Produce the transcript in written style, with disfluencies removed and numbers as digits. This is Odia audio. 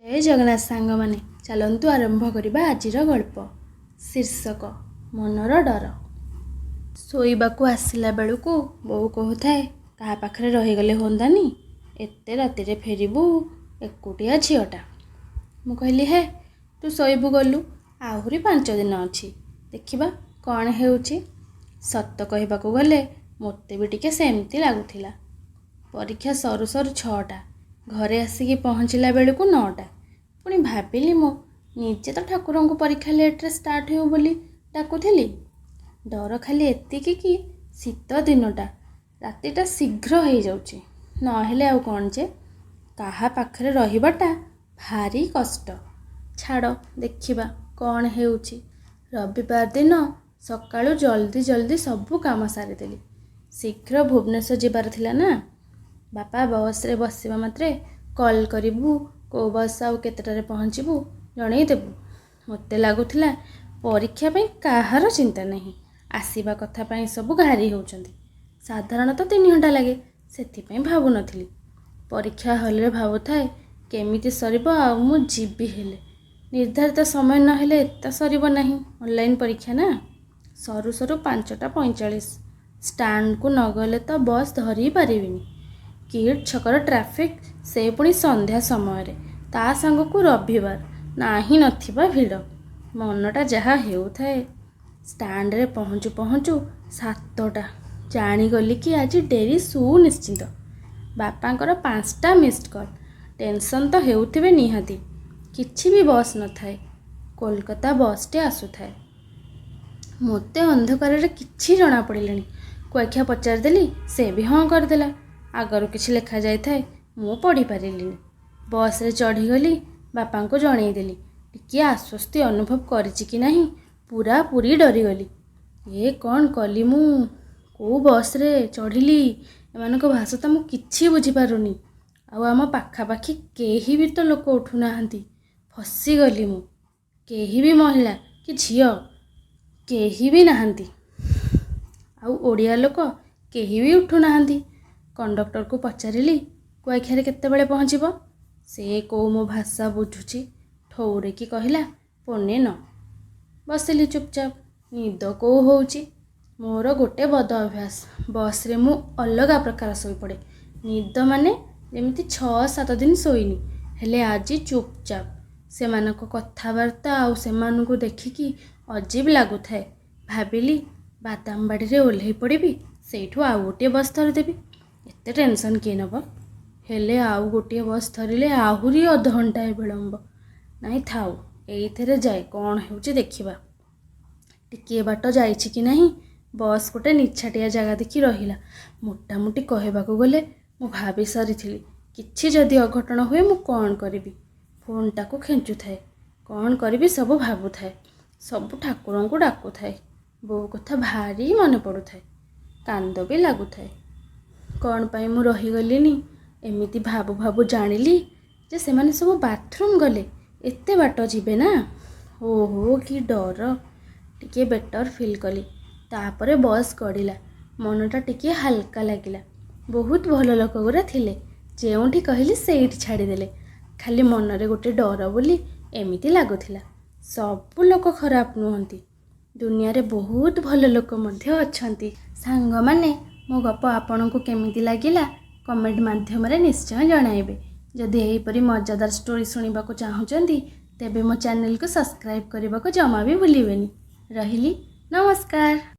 ଜୟ ଜଗନ୍ନାଥ ସାଙ୍ଗମାନେ, ଚାଲନ୍ତୁ ଆରମ୍ଭ କରିବା ଆଜିର ଗଳ୍ପ। ଶୀର୍ଷକ ମନର ଡର। ଶୋଇବାକୁ ଆସିଲା ବେଳକୁ ବୋଉ କହୁଥାଏ, କାହା ପାଖରେ ରହିଗଲେ ହୁଅନ୍ତାନି, ଏତେ ରାତିରେ ଫେରିବୁ, ଏକୁଟିଆ ଝିଅଟା। ମୁଁ କହିଲି, ହେ ତୁ ଶୋଇବୁ ଗଲୁ, ଆହୁରି 5 ଦିନ ଅଛି, ଦେଖିବା କ'ଣ ହେଉଛି। ସତ କହିବାକୁ ଗଲେ ମୋତେ ବି ଟିକେ ସେମିତି ଲାଗୁଥିଲା। ପରୀକ୍ଷା ସରୁ ସରୁ 6ଟା, ଘରେ ଆସିକି ପହଞ୍ଚିଲା ବେଳକୁ 9ଟା। ପୁଣି ଭାବିଲି ମୁଁ ନିଜେ ତ ଠାକୁରଙ୍କୁ ପରୀକ୍ଷା ଲେଟ୍ରେ ଷ୍ଟାର୍ଟ ହେଉ ବୋଲି ଡାକୁଥିଲି। ଡର ଖାଲି ଏତିକି କି ଶୀତ ଦିନଟା, ରାତିଟା ଶୀଘ୍ର ହେଇଯାଉଛି, ନହେଲେ ଆଉ କ'ଣ ଯେ କାହା ପାଖରେ ରହିବାଟା ଭାରି କଷ୍ଟ। ଛାଡ଼, ଦେଖିବା କ'ଣ ହେଉଛି। ରବିବାର ଦିନ ସକାଳୁ ଜଲ୍ଦି ଜଲ୍ଦି ସବୁ କାମ ସାରିଦେଲି। ଶୀଘ୍ର ଭୁବନେଶ୍ୱର ଯିବାର ଥିଲା ନା। ବାପା ବସ୍ରେ ବସିବା ମାତ୍ରେ କଲ୍ କରିବୁ, କେଉଁ ବସ୍ ଆଉ କେତେଟାରେ ପହଞ୍ଚିବୁ ଜଣେଇଦେବୁ। ମୋତେ ଲାଗୁଥିଲା ପରୀକ୍ଷା ପାଇଁ କାହାର ଚିନ୍ତା ନାହିଁ, ଆସିବା କଥା ପାଇଁ ସବୁ ଘାରି ହେଉଛନ୍ତି। ସାଧାରଣତଃ 3 ଘଣ୍ଟା ଲାଗେ, ସେଥିପାଇଁ ଭାବୁନଥିଲି। ପରୀକ୍ଷା ହଲ୍ରେ ଭାବୁଥାଏ କେମିତି ସରିବ ଆଉ ମୁଁ ଯିବି। ହେଲେ ନିର୍ଦ୍ଧାରିତ ସମୟ ନହେଲେ ଏତେ ସରିବ ନାହିଁ, ଅନଲାଇନ୍ ପରୀକ୍ଷା ନା। ସରୁ ସରୁ 5ଟା 45। ଷ୍ଟାଣ୍ଡକୁ ନଗଲେ ତ ବସ୍ ଧରି ପାରିବିନି। କିଟ୍ ଛକର ଟ୍ରାଫିକ୍, ସେ ପୁଣି ସନ୍ଧ୍ୟା ସମୟରେ, ତା ସାଙ୍ଗକୁ ରବିବାର, ନାହିଁ ନଥିବା ଭିଡ଼। ମନଟା ଯାହା ହେଉଥାଏ। ଷ୍ଟାଣ୍ଡରେ ପହଞ୍ଚୁ ପହଞ୍ଚୁ 7ଟା। ଜାଣିଗଲି କି ଆଜି ଡେରି ସୁନିଶ୍ଚିତ। ବାପାଙ୍କର 5ଟା ମିସ୍ଡ କଲ୍। ଟେନସନ୍ ତ ହେଉଥିବେ ନିହାତି। କିଛି ବି ବସ୍ ନଥାଏ, କୋଲକାତା ବସ୍ଟେ ଆସୁଥାଏ। ମୋତେ ଅନ୍ଧକାରରେ କିଛି ଜଣାପଡ଼ିଲାନି। କୁଆଖିଆ ପଚାରିଦେଲି, ସେ ବି ହଁ କରିଦେଲା। ଆଗରୁ କିଛି ଲେଖାଯାଇଥାଏ, ମୁଁ ପଢ଼ିପାରିଲିନି। ବସ୍ରେ ଚଢ଼ିଗଲି, ବାପାଙ୍କୁ ଜଣେଇଦେଲି। ଟିକିଏ ଆଶ୍ୱସ୍ତି ଅନୁଭବ କରିଛି କି ନାହିଁ, ପୁରାପୁରି ଡରିଗଲି। ଏ କ'ଣ କଲି ମୁଁ? କେଉଁ ବସ୍ରେ ଚଢ଼ିଲି? ଏମାନଙ୍କ ଭାଷା ତ ମୁଁ କିଛି ବୁଝିପାରୁନି, ଆଉ ଆମ ପାଖାପାଖି କେହି ବି ତ ଲୋକ ଉଠୁନାହାନ୍ତି। ଫସିଗଲି ମୁଁ। କେହି ବି ମହିଳା କି ଝିଅ କେହି ବି ନାହାନ୍ତି, ଆଉ ଓଡ଼ିଆ ଲୋକ କେହି ବି ଉଠୁନାହାନ୍ତି। କଣ୍ଡକ୍ଟରକୁ ପଚାରିଲି, କୁଆଖିଆରେ କେତେବେଳେ ପହଞ୍ଚିବ? ସେ କେଉଁ ମୋ ଭାଷା ବୁଝୁଛି, ଠଉରେକି କହିଲା 8:45। ବସିଲି ଚୁପଚାପ। ନିଦ କେଉଁ ହେଉଛି। ମୋର ଗୋଟେ ବଦ ଅଭ୍ୟାସ, ବସ୍ରେ ମୁଁ ଅଲଗା ପ୍ରକାର ଶୋଇପଡ଼େ। ନିଦ ମାନେ ଯେମିତି 6-7 ଦିନ ଶୋଇନି। ହେଲେ ଆଜି ଚୁପଚାପ। ସେମାନଙ୍କ କଥାବାର୍ତ୍ତା ଆଉ ସେମାନଙ୍କୁ ଦେଖିକି ଅଜୀବ ଲାଗୁଥାଏ। ଭାବିଲି ବାଦାମବାଡ଼ିରେ ଓହ୍ଲେଇ ପଡ଼ିବି, ସେଇଠୁ ଆଉ ଗୋଟିଏ ବସ୍ ଧରିଦେବି। ଏତେ ଟେନସନ୍ କିଏ ନେବ? ହେଲେ ଆଉ ଗୋଟିଏ ବସ୍ ଧରିଲେ ଆହୁରି ଅଧଘଣ୍ଟାଏ ବିଳମ୍ବ। ନାଇଁ ଥାଉ, ଏଇଥିରେ ଯାଏ, କ'ଣ ହେଉଛି ଦେଖିବା। ଟିକିଏ ବାଟ ଯାଇଛି କି ନାହିଁ, ବସ୍ ଗୋଟେ ନିଛାଟିଆ ଜାଗା ଦେଖି ରହିଲା। ମୋଟାମୋଟି କହିବାକୁ ଗଲେ ମୁଁ ଭାବି ସାରିଥିଲି କିଛି ଯଦି ଅଘଟଣ ହୁଏ ମୁଁ କ'ଣ କରିବି। ଫୋନ୍ଟାକୁ ଖେଞ୍ଚୁଥାଏ, କ'ଣ କରିବି ସବୁ ଭାବୁଥାଏ, ସବୁ ଠାକୁରଙ୍କୁ ଡାକୁଥାଏ। ବୋଉ କଥା ଭାରି ମନେ ପଡ଼ୁଥାଏ, କାନ୍ଦ ବି ଲାଗୁଥାଏ। କ'ଣ ପାଇଁ ମୁଁ ରହିଗଲିନି? ଏମିତି ଭାବୁ ଭାବୁ ଜାଣିଲି ଯେ ସେମାନେ ସବୁ ବାଥରୁମ୍ ଗଲେ, ଏତେ ବାଟ ଯିବେ ନା। ଓହୋ କି ଡର! ଟିକିଏ ବେଟର୍ ଫିଲ୍ କଲି। ତାପରେ ବସ୍ ଗଡ଼ିଲା, ମନଟା ଟିକିଏ ହାଲକା ଲାଗିଲା। ବହୁତ ଭଲ ଲୋକ ଗୁରା ଥିଲେ, ଯେଉଁଠି କହିଲି ସେଇଠି ଛାଡ଼ିଦେଲେ। ଖାଲି ମନରେ ଗୋଟେ ଡର ବୋଲି ଏମିତି ଲାଗୁଥିଲା। ସବୁ ଲୋକ ଖରାପ ନୁହନ୍ତି, ଦୁନିଆରେ ବହୁତ ଭଲ ଲୋକ ମଧ୍ୟ ଅଛନ୍ତି। ସାଙ୍ଗମାନେ, ମୋ ଗପ ଆପଣଙ୍କୁ କେମିତି ଲାଗିଲା କମେଣ୍ଟ ମାଧ୍ୟମରେ ନିଶ୍ଚୟ ଜଣାଇବେ। ଯଦି ଏହିପରି ମଜାଦାର ଷ୍ଟୋରି ଶୁଣିବାକୁ ଚାହୁଁଛନ୍ତି, ତେବେ ମୋ ଚ୍ୟାନେଲକୁ ସବସ୍କ୍ରାଇବ୍ କରିବାକୁ ଜମା ବି ଭୁଲିବେନି। ରହିଲି, ନମସ୍କାର।